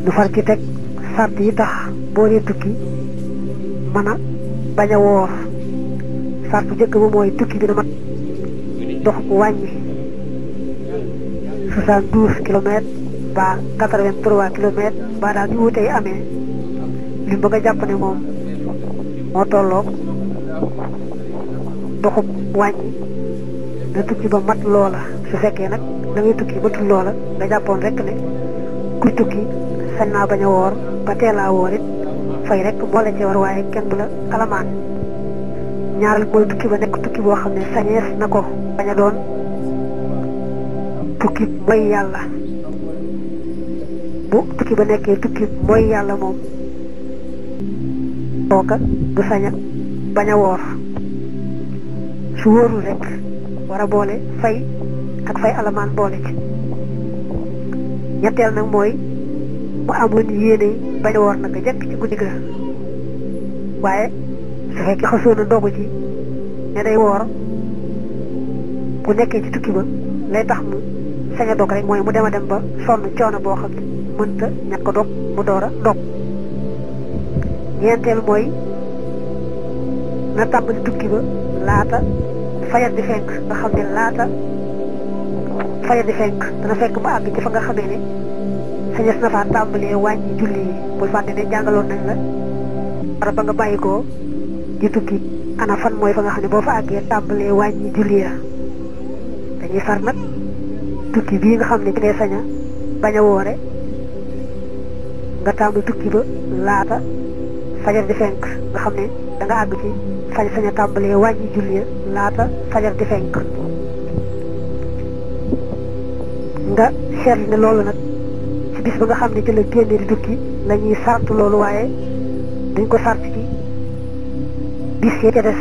nu far ci teg sart yi tax boo dee tukki mën a bañ a woor sart bu njëkk ba mooy tukki bi na mat dox bu wàññi 72 kilomètres ba 83 kilomètres ba daal ñu wutee amee li bëgg a jàpp ne moom moo tolloog doxub wàññi na tukki ba mat loola su fekkee nag da ngay tukki matul loola nga jàppoon rek ne kuy tukki sañ naa bañ a woor ba teelaa woor it fay rek moo la ci war waaye kenn du la alamaan ñaaral mooy tukki ba nekk tukki boo xam ne sañees na ko bañ a doon tukki mooy yàlla bu tukki ba nekkee tukki mooy yàlla moom kooka du saña bañ a woor su wóorul rek war a boole fay ak fay alamaan boole ci ñetteel nag mooy mu amoon yéene bañ a woor naka jekk ci guddi ga waaye su fekkee xasoon na ndogu ci ne day woor bu nekkee ci tukki ba lay tax mu sañ a dog rek mooy mu dem a dem ba sonn coono boo xam ne mënta ñàkk a dog mu door a dog ñeenteel mooy na tàmbali tukki ba laata fajar di fenk nga xam ne laata fajar di fenk dana fekk mu àgg ci fa nga xamee ne sañes na faa tàmbalee wàññi julli yi bul fàtte ne jàngaloon nañ la wara ba nga bàyyi ko di tukki ana fan mooy fa nga xam ne boo fa àggee tàmbalee wàññi julli ya dañuy far nag tukki bii nga xam ne ci ngay saña bañ a woore nga tàmbali tukki ba laata fajar di fenk nga xam ne da nga àgg ci fañ sañ a tàmbalee wàññi julli ya laata fajar di fenk nga seetlu ne loolu nag ci bis ba nga xam ne ci la génne di tukki la ñuy sart loolu waaye dañ ko sart ci bis yi ca des